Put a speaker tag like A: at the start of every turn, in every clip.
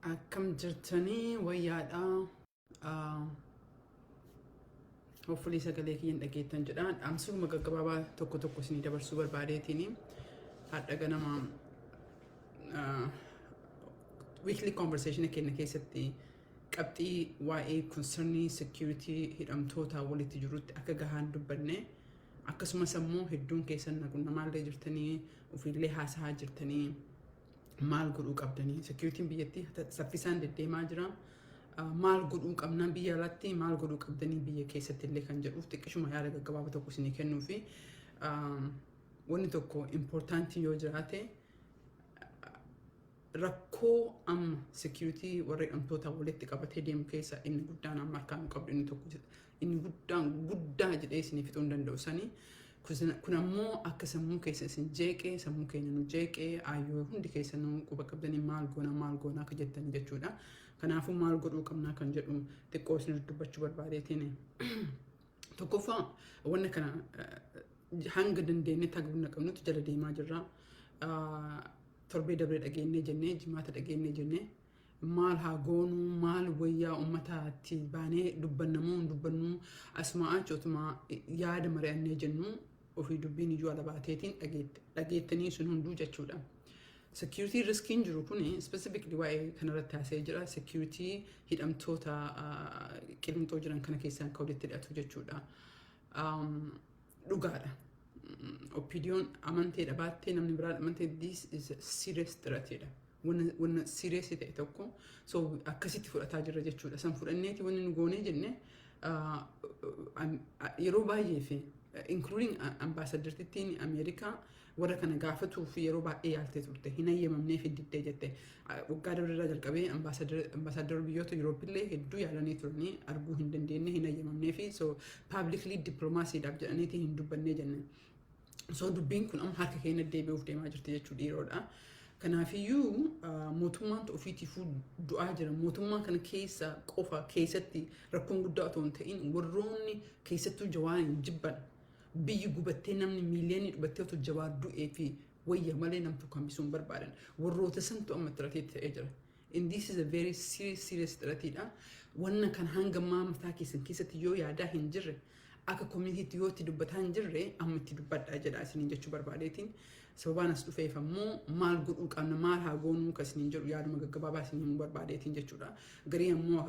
A: Akkam jirtanii? Wayyaadha. Hopefully sagalee kiyyan dhageettan jedha. Dhaamsuma gaggabaabaa tokko tokko isinii dabarsuu barbaadeetiin har'a ganama weekly conversation keenya keessatti qabxii waa'ee concernii security hidhamtoota walitti jirutti akka gahaan dubbanne, akkasumas ammoo hedduun keessan nagunnamaallee jirtanii, ofiillee haasahaa jirtanii, maal godhuu qabdanii, securityn biyyattii saffisaan deddeemaa jira. Maal godhuu qabna biyya alatti, maal godhuu qabdanii biyya keessatti illee kan jedhuuf xiqqishuma yaada gaggabaabaa tokko isinii kennuu fi wanni tokko importantii yoo jiraate, rakkoo amma security warra hidhamtoota walitti qabatee deemu keessa inni guddaan amma harkaan nu qabdu, inni tokko, inni guddaan guddaa jedhee isinii fixuu hin danda'u sanii. Kun ammoo akka sammuu keessa isin jeeqee, sammuu keenya nu jeeqee, ayyoo hundi keessa nu quba qabdanii maal goona, maal goona akka jettanii jechuudha. Kanaafuu maal godhuu qabnaa kan jedhu xiqqoo isin dubbachuu barbaadeetiin. Tokkoffaa, wanna kana hanga dandeenye tagbuna qabnutti jala deemaa jirra. Torbee dabree dhageenyee jennee, Jimaata dhageenyee jennee, maal haa goonuu, maal wayyaa, uummataatti baanee dubbannamoo hin dubbannuu, asuma achootuma yaada mari'annee jennu ofii dubbiin iyyuu ala baateetiin dhageettanii sun hunduu jechuudha. Security riskiin jiru kuni specifically waa'ee kanarratti haasa'ee jira. Security hidhamtoota Qilinxoo jiran kana keessaan kan walitti hidhatu jechuudha. Dhugaadha. OPDOn amantee dhabaattee, namni biraan amantee, this is a serious threatidha. Wanna serious ta'e tokko so akkasitti fudhataa jirra jechuudha. San fudhanneeti wanni nu goonee jenne yeroo baay'ee fi including ambaasadartittiin Ameerikaa warra kana gaafatuuf yeroo baay'ee yaaltee turte, hin hayyamamnee fiddiddee jette. Waggaa darbeerraa jalqabee ambaasaadar biyyoota Yurooppillee hedduu yaalanii turanii arguu hin dandeenye, hin hayyamamnee fi so publicly dippiloomaasiidhaaf jedhaniitiin hin dubbannee jenne. So dubbiin kun amma harka keenya deebi'uuf deemaa jirti jechuu dhiiroodha. Kanaafiyyuu mootummaan ofiitiifuu du'aa jira. Mootummaa kana keessa qofa keessatti rakkoon guddaa otoo hin ta'in, warroonni keessattuu Jawaariin jibban, biyyi gubattee namni miiliyoonii dhubattee otoo Jawaar du'ee fi wayya malee nam tokko hambisuu hin barbaadan. Warroota santu amma threatiitti ta'ee jira. And this is a very serious, serious threatiidha. Wanna kan hanga ammaa mataa keessan keessatti yoo yaadaa hin jirre, akka communitytti yoo itti dubbataa hin jirre, amma itti dubbadhaa jedha isiniin jechuu barbaadeetiin. Sababaan as dhufeef ammoo maal godhuu qabna, maal haa goonuu kan isiniin jedhu yaaduma gaggabaabaa isin himuu barbaadeetiin jechuudha. Garii ammoo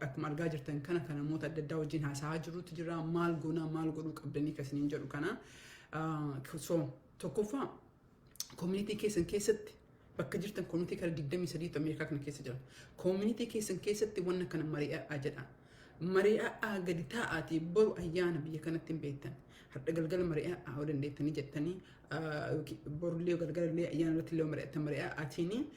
A: akkuma argaa jirtan kana kan namoota adda addaa wajjin haasa'aa jirutu jira, maal goonaa, maal godhuu qabdanii kan isiniin jedhu kana. So tokkoffaa, community keessan keessatti bakka jirtan, community kana 23 Ameerikaa kana keessa jira. Community keessan keessatti wanna kana mari'aa jedha. Mari'aa gadi taa'aatii, boru ayyaana biyya kanatti hin beektan. Har'a galgala mari'aa yoo dandeettanii jettanii, borullee galgalallee ayyaana irratti illee mari'attan, mari'aatiin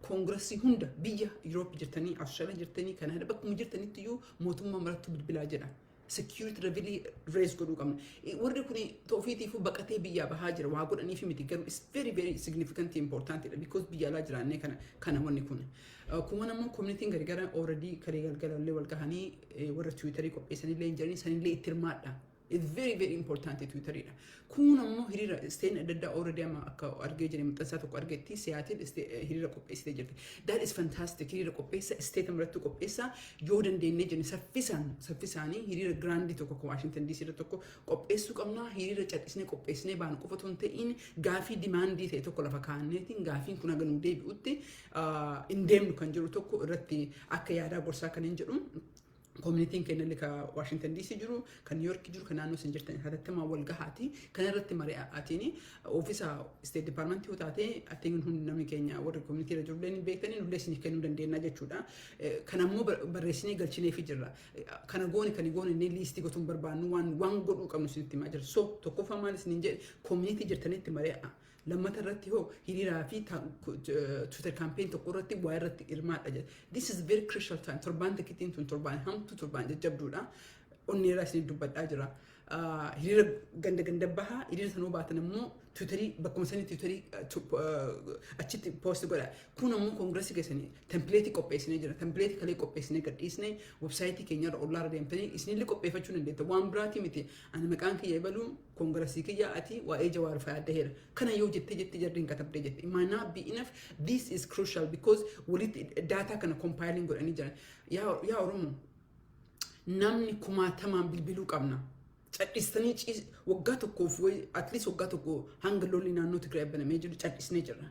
A: koongirasii hunda, biyya Yuroop jirtanii, Awustiraaliyaa jirtanii, Kanaada, bakkuma jirtanitti iyyuu mootummaa marattu bilbilaa jedha. Security levelii raise godhuu qabna. Warri kun ofiitiifuu baqatee biyyaa bahaa jira, waa godhaniif miti, garuu is very, very significant, important dha, because biyya alaa jiraannee kana wanni kun. Kuma ammoo communityn gargara already kalee galgalallee wal gahanii warra Twitterii qopheessanillee hin jiranii, sanillee itti hirmaadha. It's very, very important Twitteriidha. Kun ammoo hiriira stateni adda addaa already amma akka argee jire, maxxansaa tokko argetti, Seattle hiriira qopheessitee jirti. That is fantastic. Hiriira qopheessa, state marattu qopheessa, yoo dandeenye jenne saffisaan saffisaanii hiriira grandii tokko akka Washington DC irra tokko qopheessuu qabna. Hiriira callisnee qopheessinee baanu qofa otoo hin ta'in, gaafii demandii ta'e tokko lafa kaa'anneetiin gaafiin kun haga nu deebi'utti hin deemnu kan jiru tokko irratti akka yaadaa gorsaa kan hin jedhu. Communityn keenya illee kan Washington DC jiru, kan New York jiru, kan naannoo isin jirtan hatattamaa wal gahaati. Kana irratti mari'aatiin office State Department yoo taate, atiin hundi namni keenya warri community irra jiru illee beektanii, nullee isiniif kennuu dandeenya jechuudha. Kana immoo barreessinee galchineefi jirra. Kana goone, kan goone inni listii gotuun barbaannu, waan godhuu qabnu isinitti himaa jira. So tokkoffaa maal isiniin jedhe? Community jirtanitti mari'aa. Lammata irratti hoo hiriiraa fi Twitter campaign tokko irratti waa irratti hirmaadha jedha. This is very crucial time. Torbaan tokkittiin tun torbaan hamtu, torbaan jajjabduudha. Onni irraa isin dubbadhaa jira. Hiriira ganda ganda bahaa, hiriira sanuu baatan immoo Twitterii bakkuma sanii Twitterii achitti post godha. Kun ammoo koongirasii keessanii templateii qopheessinee jira. Templateii kalee qopheessinee gadhiisnee websiteii keenyarra ollaarra deemtanii isinillee qopheeffachuu dandeetta. Waan biraatii miti. Ani maqaan kiyya ebaluu, koongirasii kiyya, ati waa'ee Jawaar fayyadaheera. Kana yoo jettee jettee jarri hin katabdee jette. It might not be enough. This is crucial because walitti data kana compiling godhanii jiran. Yaa Oromoo, namni kumaatamaan bilbiluu qabna. Cadhistanii waggaa tokkoof wayi, at least waggaa 1 hanga lolli naannoo Tigraay banamee jiru cadhisnee jirra.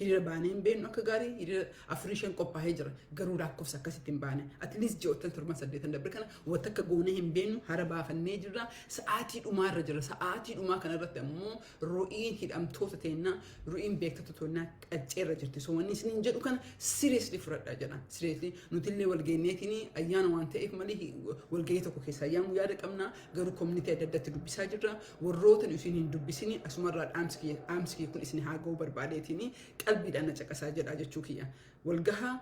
A: Hiriira baanee hin beeknu. Akka gaarii hiriira afurii shan qophaa'ee jira, garuu lakkoofsa akkasitti hin baane. At least ji'oottan 7 8 dabre kana wanta akka goonee hin beeknu hara baafannee jirra. Sa'aatii dhumaarra jira. Sa'aatii dhumaa kanarratti ammoo ru'iin hidhamtoota teennaa, ru'iin beektota teennaa qacceerra jirti. So wanni isiniin jedhu kana seriously fudhadhaa jedha. Seriously, nutillee walgeenneetiin ayyaana waan ta'eef malee walgahii tokko keessaa yaamuu yaada qabna, garuu community adda addaatti dubbisaa jirra. Warroota nu isin hin dubbisini asumarraa dhaamsi kiyya kun isin haa ga'uu barbaadeetiin qalbiidhaan na caqasaa jedha jechuu kiyya. Walgahaa,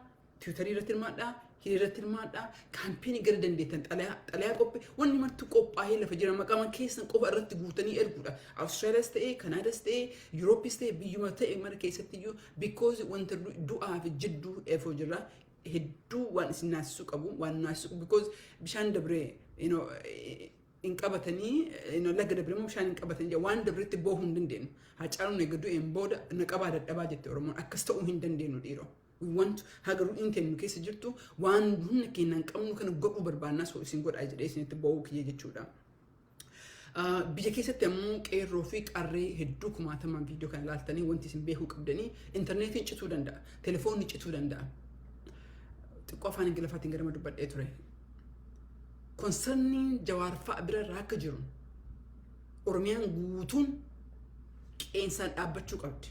A: Twitterii irratti hirmaadhaa, hiriira irratti hirmaadhaa, campaignii gara dandeettan, xalayaa qophii, wanni marti qophaa'ee lafa jira, maqaa keessan qofa irratti guutanii erguudha. Awustiraaliyaas ta'ee, Kanaadaas ta'ee, Yurooppis ta'ee, biyyuma ta'e mara keessatti iyyuu, because wanta du'aa fi jidduu eefoo jira. Hedduu waan isin naasisuu qabu, waan naasisuu qabu, because bishaan dabree hin qabatanii, laga dabree immoo bishaan hin qabatanii, waan dabretti boohuu hin dandeenyu. Hacaaluun eega du'een booda na qabaa dadhabaa jette Oromoon, akkas ta'uu hin dandeenyu dhiiroo. We want haga ru'iin kennu keessa jirtu waan humna keenya hin qabnu kana godhuu barbaannaa, so isin godhaa jedhee isinitti boo'uu kiyya jechuudha. Biyya keessatti ammoo qeerroo fi qarree hedduu kumaatamaan viidiyoo kana ilaaltanii, wanti isin beekuu qabdanii intarneetiin cituu danda'a, telefoonni cituu danda'a. Xiqqoo afaan Ingiliffaatiin garama dubbadhee ture. Concerniin Jawaar fa'a birarraa akka jiru Oromiyaan guutuun qeensaan dhaabbachuu qabdi.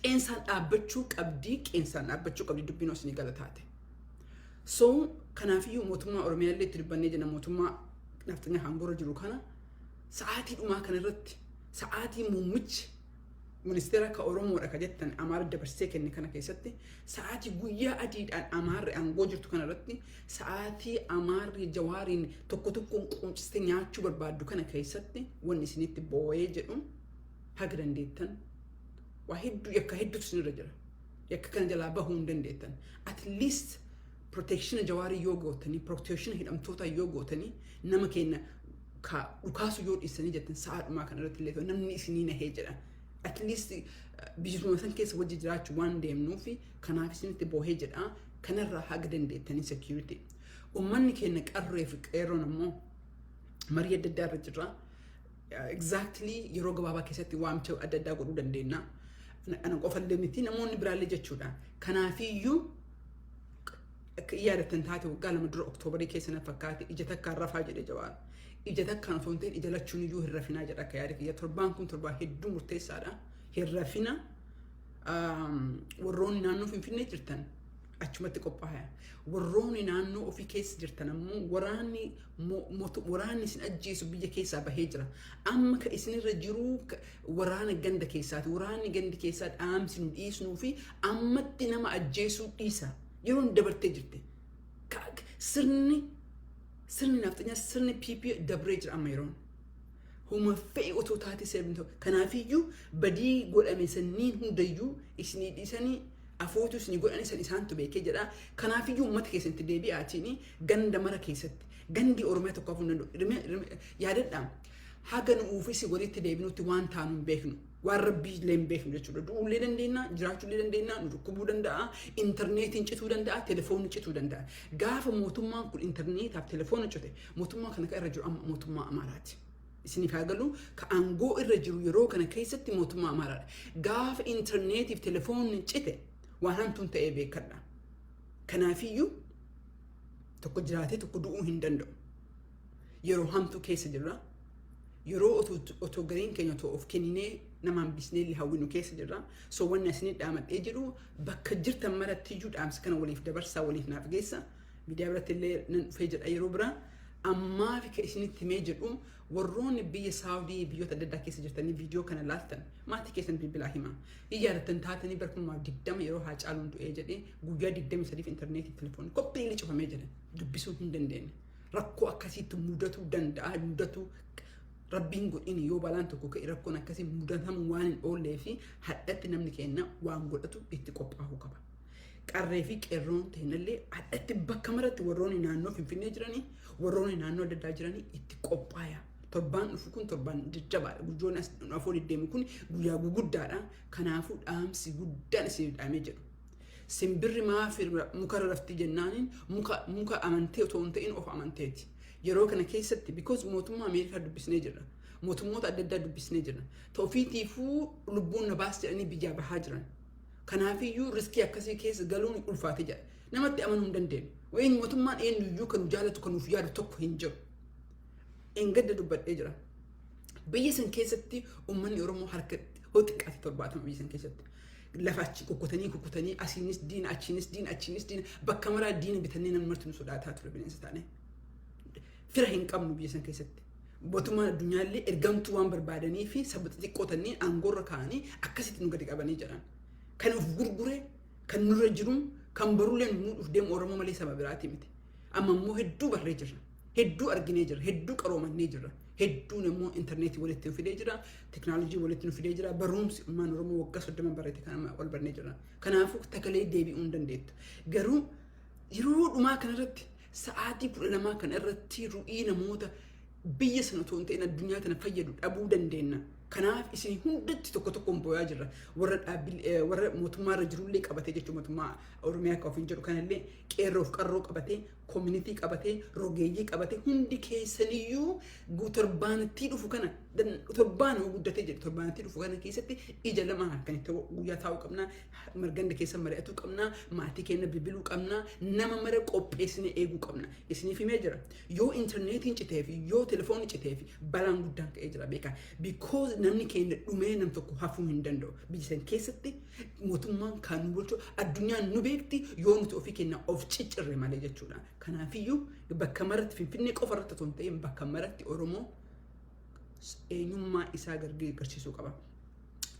A: Qeensaan dhaabbachuu qabdi, qeensaan dhaabbachuu qabdi, dubbiin osoo gala taate. So kanaafiyyuu mootummaa Oromiyaa illee itti dubbannee jenna, mootummaa nafxanya hangoorra jiru kana sa'aatii dhumaa kanarratti, sa'aatii muummichi ministeera ka Oromoodha ka jettan Amaara dabarsee kenne kana keessatti, sa'aatii guyyaa adiidhaan Amaarri aangoo jirtu kanarratti, sa'aatii Amaarri Jawaariin tokko tokkoon quunciste nyaachuu barbaaddu kana keessatti, wanni isinitti boo'ee jedhu haga dandeettan waa hedduu, yakka hedduutu isinirra jira. Yakka kana jalaa bahuu hin dandeettan. At least protection Jawaarii yoo gootanii, protection hidhamtoota yoo gootanii, nama keenya ka dhukaasu yoo dhiisanii jettan, sa'a dhumaa kana irratti illee namni isinii nahee jedha. At least biyyuma san keessa wajji jiraachuu waan deemnuufi kanaaf isinitti boohee jedha, kanarraa haga dandeettanii security. Uummanni keenya qarree fi qeerroon ammoo marii adda addaa irra jirra. Exactly yeroo gabaabaa keessatti waamicha adda addaa godhuu dandeenya. Ana qofallee miti, namoonni biraallee jechuudha. Kanaafiyyuu akka yaadattan taate waggaa 2 dura Oktoobarii keessa na fakkaate, ija takkaan rafaa jedhe Jawaar. Ija takkaan osoo hin ta'in ija lachuun iyyuu hin rafinaa jedha akka yaada kiyya. Torbaan kun torbaa hedduu murteessaadha. Hin rafina. Warroonni naannoo Finfinnee jirtan achumatti qophaa'aa. Warroonni naannoo ofii keessa jirtan ammoo waraanni isin ajjeesu biyya keessaa bahee jira. Amma ka isinirra jiru waraana ganda keessaati. Waraanni gandi keessaa dhaamsi nu dhiisnuu fi ammatti nama ajjeesuu dhiisa. Yeroon dabartee jirti. Sirni nafxanyaa, sirni PP dabree jira amma yeroon. Huma fe'e otoo taate seerni ta'u. Kanaafiyyuu badii godhame sanniin hundayyuu isinii dhiisanii afootu isinii godhanii san isaantu beekee jedha. Kanaafiyyuu uummata keessatti deebi'aatiin ganda mara keessatti gandi Oromiyaa tokko hafuu hin danda'u. Yaadadhaa, haga nu uufisi walitti deebinutti waan taanu hin beeknu. Waan rabbii illee hin beeknu jechuudha. Du'uullee dandeenya, jiraachuullee dandeenya, nu dhukkubuu danda'a, intarneetiin cituu danda'a, telefoonni cituu danda'a. Gaafa mootummaan kun intarneetaaf telefoona cite, mootummaa kana kan irra jiru amma mootummaa Amaaraati. Isiniif haa galu, ka aangoo irra jiru yeroo kana keessatti mootummaa Amaaraadha. Gaafa intarneetiif telefoonni cite waan hamtuun ta'ee beekadha. Kanaafiyyuu tokko jiraatee tokko du'uu hin danda'u. Yeroo hamtuu keessa jirra. Yeroo otoo gariin keenya otoo of kenninee nama hambisnee illee hawwinu keessa jirra. So wanni isinii dhaamadhee jiru, bakka jirtan maratti iyyuu dhaamsa kana waliif dabarsaa, waliif naaf geessa. Miidiyaa biratti illee nan dhufee jedha yeroo biraa. Ammaa fi kan isinitti himee jedhu, warroonni biyya Saawudii, biyyoota adda addaa keessa jirtanii viidiyoo kana laaltan, maatii keessan bilbilaa hima. Hin yaadattan taatanii bara 2020 yeroo Haacaaluun du'ee jedhee guyyaa 23f intarneetii telefoonii qophiilee cufamee jedhe, dubbisuu hin dandeenye. Rakkoo akkasiitti mudatuu danda'a, mudatuu Rabbiin godhin, yoo balaan tokko ka'e rakkoon akkasii mudatamu waan hin oollee fi hadhatti namni keenya waan godhatu itti qophaa'uu qaba. Qarree fi qeerroon ta'inallee hadhatti bakka maratti, warroonni naannoo Finfinnee jiranii, warroonni naannoo adda addaa jiranii, itti qophaa'aa. Torbaan dhufu kun torbaan jajjabaadha. Guyyoonni as afur deddeemu kun guyyaa guguddaadha. Kanaafuu dhaamsi guddaan isiniif dhaamee jedhu. Simbirri maaf mukarra rafti jennaaniin, muka amantee otoo hin ta'in of amanteeti. Yeroo kana keessatti, because mootummaa Ameerikaa dubbisnee jirra. Mootummoota adda addaa dubbisnee jirra. Ofiitiifuu lubbuun na baas jedhanii biyyaa bahaa jiran. Kanaafiyyuu risk akkasii keessa galuun ulfaate jedha. Namatti amanuu hin dandeenyu. Wayin mootummaan eenyuyyuu kan nu jaalatu, kan nuuf yaadu tokko hin jiru. Engadda dubbadhee jira. Biyya san keessatti uummanni Oromoo harka hoo xiqqaate 70 biyya san keessatti. Lafa achi kukkutanii kukkutanii, asiinis diina, achiinis diina, achiinis diina, bakka maraa diina bitannee, namni marti nu sodaataa ture, bineensa taane. Fira hin qabnu biyya san keessatti. Mootummaan addunyaallee ergamtuu waan barbaadanii fi saba xixiqqoo tanneen aangoorra kaa'anii akkasitti nu gadi qabanii jedhan. Kan of gurgure, kan nurra jiru, kan barullee nu muudhuuf deemu Oromoo malee saba biraati miti. Amma immoo hedduu barree jirra. Hedduu arginee jirra. Hedduu qaroomannee jirra. Hedduun immoo intarneetii walitti nu fidee jira. Teknoolojii walitti nu fidee jira. Barumsi ummaan Oromoo waggaa 30 barreete kan amma ol barnee jirra. Kanaafuu takalee deebi'uu hin dandeettu. Garuu yeroo dhumaa kanarratti, sa'aatii 12 kana irratti, ru'ii namoota biyya sana otoo hin ta'in addunyaa tana fayyadu dhabuu dandeenya. Kanaaf isin hundatti tokko tokkoon boo'aa jirra. Warra dhaabbilee, warra mootummaarra jirullee qabatee jechuun, mootummaa Oromiyaa akka ofiin jedhu kanallee, qeerroof qarroo qabatee, community qabatee, rogeeyyii qabatee, hundi keessaniyyuu torbaanatti dhufu kana, torbaan guddatee jedhu, torbaanatti dhufu kana keessatti ija lama kan itti guyyaa taa'uu qabna, marganda keessa mari'atuu qabna, maatii keenya bilbiluu qabna, nama mara qopheessine eeguu qabna. Isiniif himee jira. Yoo intarneetiin citee fi yoo telefoonni citee fi balaan guddaan ka'ee jira beekaa. Because namni keenya dhumee nam tokko hafuu hin danda'u. Biyya san keessatti mootummaan kan nu bulchu, addunyaan nu beekti, yoo nuti ofii keenya of ciccirre malee jechuudha. Kanaafiyyuu bakka maratti, Finfinnee qofa irratti otoo hin ta'in, bakka maratti Oromoo eenyummaa isaa agarsiisuu qaba.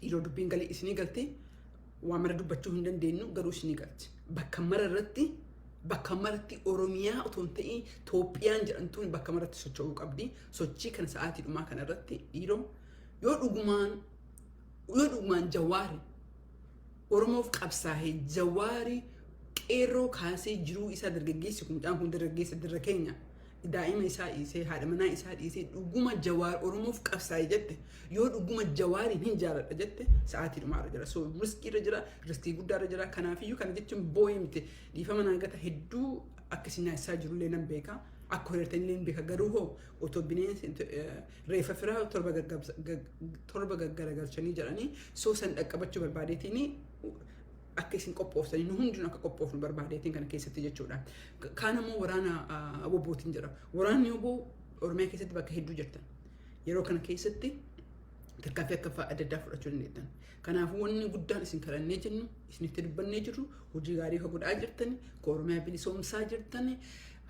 A: Yeroo dubbiin galee isinii galtee, waa mara dubbachuu hin dandeenyu, garuu isinii galti. Bakka mara irratti, bakka maratti, Oromiyaa otoo hin ta'in Itoophiyaan jedhamtuun bakka maratti socho'uu qabdi. Sochii kana sa'aatii dhumaa kana irratti, dhiiroo, yoo dhugumaan Jawaari Oromoof qabsaa'ee, Jawaari qeerroo kaasee jiruu isaa, dargaggeessi kun, mucaan kun dargaggeessa dirra keenya, daa'ima isaa dhiisee, haadha manaa isaa dhiisee, dhuguma Jawaar Oromoof qabsaa'e jette, yoo dhuguma Jawaariin hin jaaladha jette, sa'aatii dhumaarra jira. So risk irra jira, risk guddaarra jira. Kanaafiyyuu kana jechuun boo'ee miti, dhiifama naa gata. Hedduu akkasii naasisaa jirullee nan beeka. Akka hojjetanillee hin beeka. Garuu hoo otoo bineensi reeffa firaa torba gaggaragalchanii jedhanii, soo san dhaqqabachuu barbaadeetiin, akka isin qophooftanii, nu hundinuu akka qophoofnu barbaadeetiin kana keessatti jechuudha. Kaan immoo waraana WBOtiin jira. Waraanni WBO Oromiyaa keessatti bakka hedduu jirtan. Yeroo kana keessatti tarkaanfii akka adda addaa fudhachuu dandeettan. Kanaafuu wanni guddaan isin kadhannee jennu, isinitti dubbannee jirru, hojii gaarii ka godhaa jirtan, ka Oromiyaa bilisoomsaa jirtan,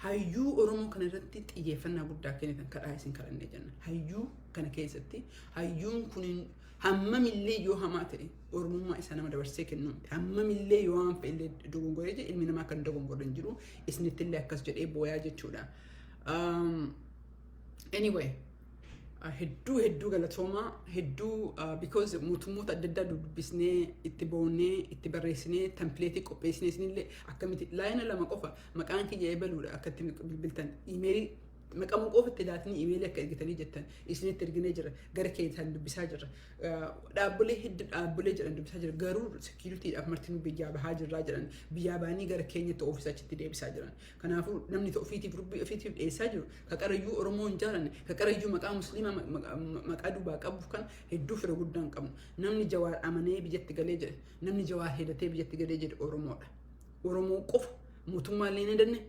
A: hayyuu Oromoo kana irratti xiyyeeffannaa guddaa kennitan kadhaa isin kadhannee jenna. Hayyuu kana keessatti, hayyuun kun hammamillee yoo hamaa ta'e, Oromummaa isaa nama dabarsee kennu miti. Hammamillee yoo waan fe'illee dogongoree jedhe, ilmi namaa kan dogongorre hin jiru, isinitti illee akkas jedhee booyaa jechuudha. Anyway, hedduu hedduu galatoomaa, hedduu, because mootummoota adda addaa dubbisnee, itti boonnee, itti barreessinee, template qopheessinee, isinillee akkamitti line 2 qofa, maqaan kiyya eebaluudha, akka itti bilbiltan, iimeelii maqaa qofa itti laatanii iimeelii akka ergitanii jettan isinitti erginee jira. Gara keessan dubbisaa jira. Dhaabbilee hedduu, dhaabbilee jedhan dubbisaa jira. Garuu securitydhaaf martinuu biyyaa bahaa jirraa jedhan. Biyyaa bahanii gara keenyatti ofiis achitti deebisaa jiran. Kanaafuu namni ofiitiif rubbii ofiitiif dhiyeessaa jiru, ka qarayyuu Oromoo hin jaalanne, ka qarayyuu maqaa Musliimaa maqaa duubaa qabu kan hedduu fira guddaa hin qabnu. Namni Jawaar amanee biyyatti galee jedhe, namni Jawaar hedatee biyyatti galee jedhe Oromoodha. Oromoo qofa. Mootummaallee hin hedanne,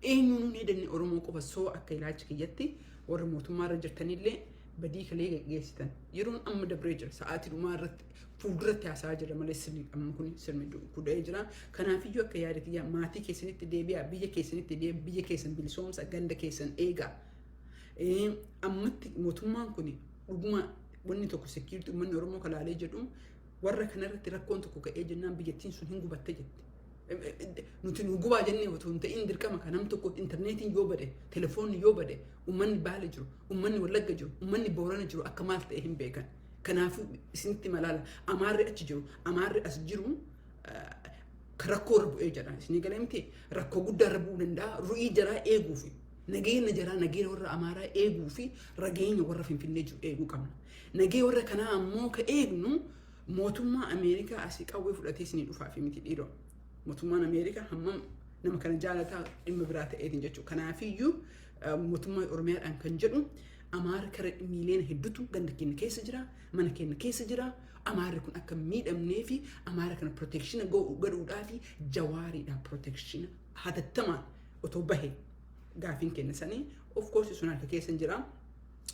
A: eenyuun hin hedanne, Oromoo qofa. Soo akka ilaalcha kiyyatti, warra mootummaarra jirtanillee, badii kalee geessitan yeroon amma dabree jira. Sa'aatii dhumaa irratti fuulduratti haasa'aa jira malee sirni amma kun sirni kudhee jira. Kanaafiyyuu akka yaada kiyyaa, maatii keessanitti deebi'aa, biyya keessanitti deebi'aa, biyya keessan bilisoomsa, ganda keessan eegaa. Ammatti mootummaan kun dhuguma wanni tokko, security uummanni Oromoo kalaalee jedhu, warra kanarratti rakkoon tokko ka'ee jennaan biyyattiin sun hin gubatte jette. Nuti nu gubaa jennee otoo hin ta'in, dirqama kan nam tokko intarneetiin yoo bade, telefoonni yoo bade, uummanni Baale jiru, uummanni Wallagga jiru, uummanni Boorana jiru akka maal ta'e hin beekan. Kanaafuu isinitti malaala, Amaarri achi jiru, Amaarri as jiru rakkoo irra bu'ee jira. Isinii galee miti? Rakkoo guddaa irra bu'uu danda'a. Ru'ii jaraa eeguufi, nageenya jaraa, nageenya warra Amaaraa eeguu fi nageenya warra Finfinnee jiru eeguu qabna. Nageenya warra kanaa ammoo ka eegnu mootummaa Ameerikaa asii qawwee fudhatee isinii dhufaa fi miti, dhiiroo. Mootummaan Ameerikaa hammam nama kana jaalataa dhimma biraa ta'eetiin jechuudha. Kanaafiyyuu mootummaa Oromiyaadhaan kan jedhu, Amaara kara miiliyoona hedduutu ganda keenya keessa jira, mana keenya keessa jira. Amaarri kun akka miidhamnee fi Amaara kana protection godhuudhaa fi Jawaariidhaan protection hatattamaan otoo bahe gaafiin kenna sanii. Of course sun harka keessa jira.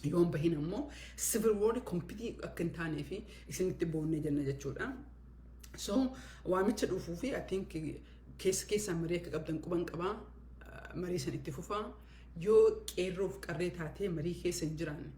A: Yoon bahin ammoo civil war compete akka hin taanee fi isinitti boonnee jenna jechuudha. So waamicha dhufuu fi I think keessa keessaan marii akka qabdan quban qabaa, marii san itti fufaa. Yoo qeerroof qarree taatee marii keessa hin jiraanne,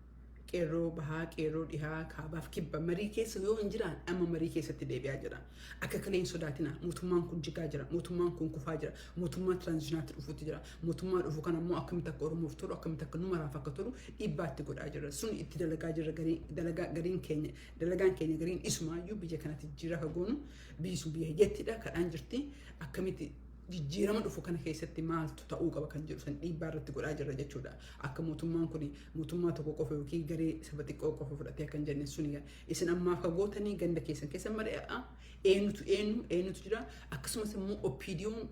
A: qeerroo bahaa, qeerroo dhihaa, kaabaaf kibba marii keessa yoo hin jiraan, amma marii keessatti deebi'aa jira. Akka kalee hin sodaatina. Mootummaan kun jigaa jira. Mootummaan kun kufaa jira. Mootummaa transitionaatti dhufuutti jira. Mootummaa dhufu kan ammoo akkamitti akka Oromoof tolu, akkamitti akka numaraaf akka tolu dhiibbaatti godhaa jira. Sun itti dalagaa jira. Dalagaa gariin keenya, dalagaan keenya gariin isumaayyuu biyya kanatti jijjiirraa ka goonu, biyyi sun biyya hiyyeettidha kadhaan jirti. Akkamitti jijjiirama dhufu kana keessatti maaltu ta'uu qaba kan jedhu san dhiibbaa irratti godhaa jirra jechuudha. Akka mootummaan kun mootummaa tokko qofa yookiin garee saba xiqqoo qofa fudhatee akka hin jenne suni. Isin ammaaf ka gootanii ganda keessan keessa mari'aa, eenyutu eenyu eenyutu jira. Akkasumas immoo OPDO'n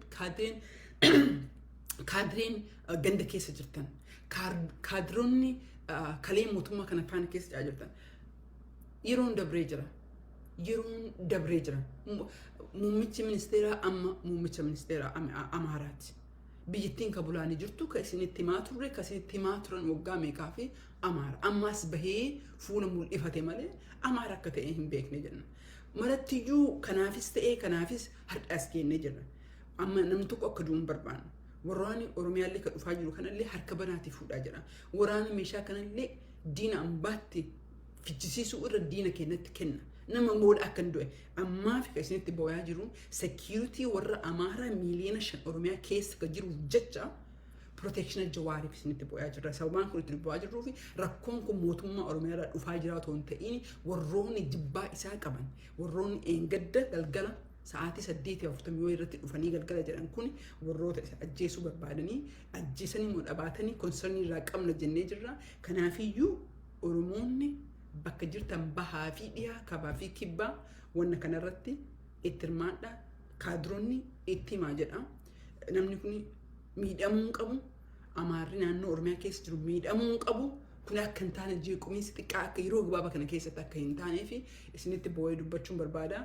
A: kaadireen ganda keessa jirtan, kaadiroonni kalee mootummaa kana faana keessa jirtan, yeroon dabree jira. Yeroon dabree jira. Muummichi ministeeraa amma muummicha ministeeraa Amaaraati. Biyyattiin ka bulaanii jirtu, ka isinitti himaa turre, ka isinitti himaa turan waggaa meeqaa fi Amaara. Ammaas bahee fuula mul'ifate malee Amaara akka ta'e hin beekne jenna. Marattiyyuu kanaafis ta'ee kanaafis har'as geennee jirra. Amma namni tokko akka du'u hin barbaannu. Waraanni Oromiyaallee ka dhufaa jiru kanallee harka banaatti fuudhaa jira. Waraana meeshaa kanallee diina ambaatti fichisiisuu irra diina keenyatti kenna. Nama moola akka hin du'e. Ammaa fi kan isinitti booyaa jiru, security warra Amaaraa miiliyoona 5 Oromiyaa keessa ka jiruuf jecha protection Jawaariif isinitti booyaa jirra. Sababaan kun itti boo'aa jirruu fi rakkoon kun mootummaa Oromiyaa irraa dhufaa jira otoo hin ta'in, warroonni jibbaa isaa qaban, warroonni eengadda galgala sa'aatii 8:40 yoo irratti dhufanii galgala jedhan kun, warroota isa ajjeesuu barbaadanii ajjeesanii moo dhabaatanii concernii irraa qabna jennee jirra. Kanaafiyyuu Oromoonni bakka jirtan, bahaa fi dhiyaa, kaabaa fi kibbaa, wanna kanarratti itti hirmaadha. Kaadiroonni itti himaa jedha. Namni kun miidhamuu hin qabu. Amaarri naannoo Oromiyaa keessa jiru miidhamuu hin qabu. Kun akka hin taane, jeequmiinsi xiqqaa akka yeroo gabaabaa kana keessatti akka hin taanee fi isinitti boo'ee dubbachuun barbaada.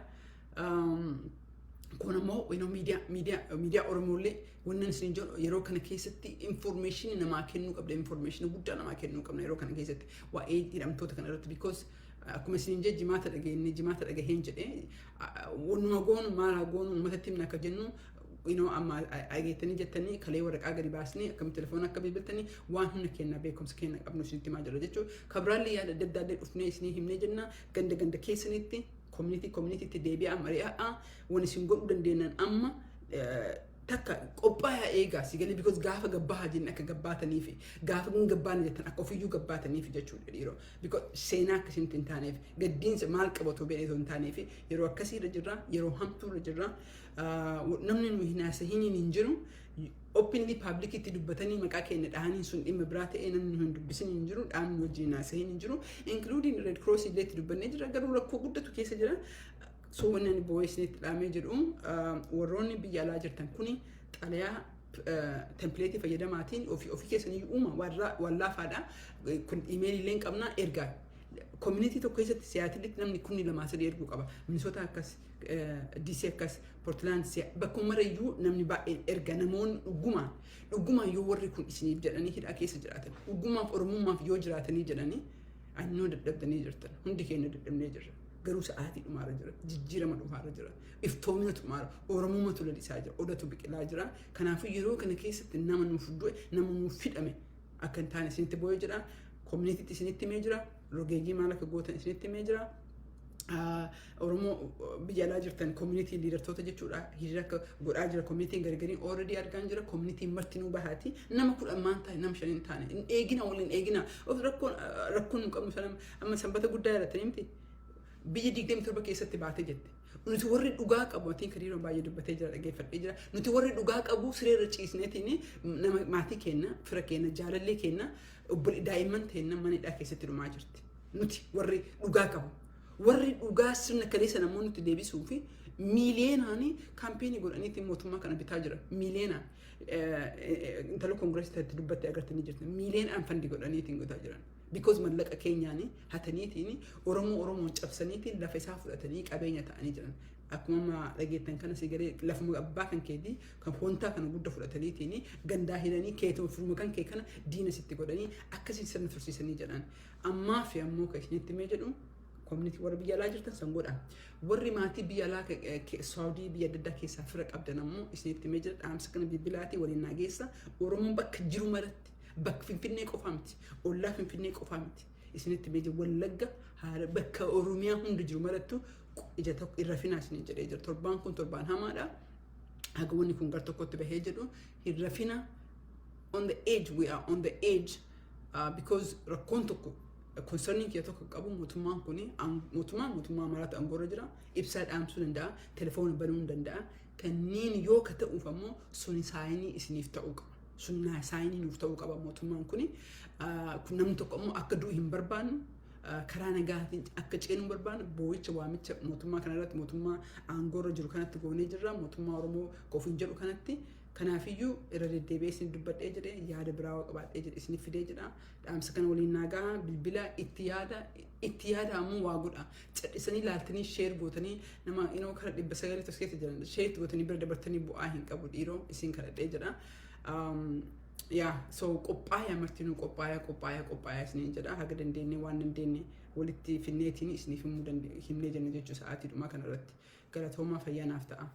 A: Kun ammoo miidiyaa Oromoollee wannan isin jedhu, yeroo kana keessatti information namaa kennuu qabda, information guddaa namaa kennuu qabna yeroo kana keessatti waa'ee hidhamtoota kana irratti, because akkuma isin jedhe jimaata dhageenye, jimaata dhagaheen jedhe, wannuma goonu maal haa goonu, uummatatti himna akka jennu amma dhageettanii jettanii kalee waraqaa gadi baasnee akkamitti telefoona akka bilbiltanii waan humna keenya, beekumsa keenya qabnu isinitti himaa jira jechuudha. Kabiraallee yaada adda addaallee dhufnee isinii himnee jenna. Ganda ganda keessanitti, community communitytti deebi'aa, mari'aa. Waan isin godhuu dandeenyan amma takka qophaayaa eegaa si galee, because gaafa gabbahaa jenne akka gabbaataniif, gaafa hin gabbaane jettan akka ofiyyuu gabbaataniif jechuudha, dhiiroo, because seenaa akkasitti hin taaneef, gaddiinsa maal qabatu beekee hin taaneef. Yeroo akkasiirra jirra, yeroo hamtuurra jirra. Namni nu hin haasahiniin hin jiru. Openly publicitti dubbatanii maqaa keenya dhahanii sun dhimma biraa ta'ee, namni nu hin dubbisin hin jiru, dhaabni wajjin hin haasahin hin jiru, including Red Cross illee itti dubbannee jira, garuu rakkoo guddatu keessa jira. So wanni ani boo'ee isinitti dhaamee jedhu, warroonni biyya alaa jirtan kuni xalayaa template fayyadamaatiin ofii ofii keessanii uuma, waan laafaadha kun. Emailii illee hin qabna, ergaa community tokko keessatti Seattleitti namni kunni lamaa sadii erguu qaba. Minnesota akkas, DC akkas, Portland, bakkuma marayyuu namni baay'een erga. Namoonni dhugumaan dhugumaan yoo warri kun isiniif jedhanii hidhaa keessa jiraatan, dhugumaaf Oromummaaf yoo jiraatanii jedhanii, annoo dadhabdanii jirtan, hundi keenya dadhabnee jirra. Garuu sa'aatii dhumaarra jira, jijjiirama dhumaarra jira, iftoomina dhumaarra, Oromummaatu lalisaa jira, odatu biqilaa jira. Kanaafuu yeroo kana keessatti nama nuuf du'e, nama nuuf hidhame akka hin taane isinitti boo'ee jira. Communitytti isinitti himee jira. Rogeeyyii maal akka gootan isinitti himee jira. Oromoo biyya alaa jirtan, community leadertoota jechuudha, hiriira akka godhaa jira. Communityn gargariin already argaa jira. Communityn martinuu bahaati. Nama 10 maan taane, nama 5 hin taane, hin eegina, waliin eegina. Of rakkoon nu qabnu sana amma Sanbata Guddaa yaadattanii miti, biyya 27 keessatti baatee jette. Nuti warri dhugaa qabu, atiin kadiiroo baay'ee dubbatee jira, dhaggeeffadhee jira. Nuti warri dhugaa qabu sireerra ciisneetiin nama maatii keenya, fira keenya, jaalallee keenya, daa'imman teenya mana hidhaa keessatti dhumaa jirti. Nuti warri dhugaa qabu. Warri dhugaa sirna kaleessa namoonni nuti deebisuu fi miiliyeenaan campaign godhaniitiin mootummaa kana bitaa jira. Miiliyeenaan. Intala koongireesii dubbattee agartanii jirti. Miiliyeenaan fund godhaniitiin godhaa jiran. Because mallaqa keenyaan hataniitiin Oromoo Oromoon cabsaniitiin lafa isaa fudhatanii qabeenya ta'anii jiran. Akkuma amma dhageettan kana si galee, lafuma abbaa kan keetii kan hontaa kana guddaa fudhataniitiin gandaa hidhanii, keetuma firuma kan kee kana diina sitti godhanii akkasiin sirna tursiisanii jedhan. Ammaa fi ammoo kan isinitti himee jedhu, community warra biyya alaa jirtan san godha. Warri maatii biyya alaa, Saawudii, biyya adda addaa keessaa fira qabdan ammoo isinitti himee jira. Dhaamsa kana bilbilaatii waliin naa geessa. Oromoon bakka jiru maratti, bakka Finfinnee qofaa miti, ollaa Finfinnee qofaa miti. Isinitti himee jira, Wallagga haala bakka Oromiyaa hunda jiru marattu ija tokko irra finaa isiniin jedhee jira. Torbaan kun torbaan hamaadha. Haga wanni kun gar tokkotti bahee jedhu hin rafina. On the edge, we are on the edge, because rakkoon tokko, concerniin kiyya tokko qabu, mootummaan kun mootummaa maraatu aangoorra jira, ibsaa dhaamsuu danda'a, telefoona banuu danda'a. Kanneen yoo ka ta'uuf ammoo suni sign isiniif ta'uu qaba, sun sign nuuf ta'uu qaba. Mootummaan kun namni tokko ammoo akka du'u hin barbaannu, karaa nagaatiin akka ceenu barbaannu. Boo'icha waamicha mootummaa kanarratti, mootummaa aangoorra jiru kanatti goonee jirra, mootummaa Oromoo qofiin jedhu kanatti. Kanaafiyyuu irra deddeebi'ee isin dubbadhee jedhee, yaada biraa qabaadhee jedhe isiniif fidee jedha. Dhaamsa kana waliin naagaa, bilbila itti yaada, itti yaada ammoo waa godha. Cadhisanii laaltanii share gootanii nama inoo kara 900 tokko keessa jiran share gootanii bira dabartanii bu'aa hin qabu, dhiiroo isin kadhadhee jedha. Yaa, so qophaayaa, martinuu qophaayaa, qophaayaa, qophaayaa isiniin jedha. Haga dandeenye waan dandeenye walitti finneetiin isiniif himuu himnee jenna jechuu sa'aatii dhumaa kanarratti. Galatoomaa, fayyaa naaf ta'a.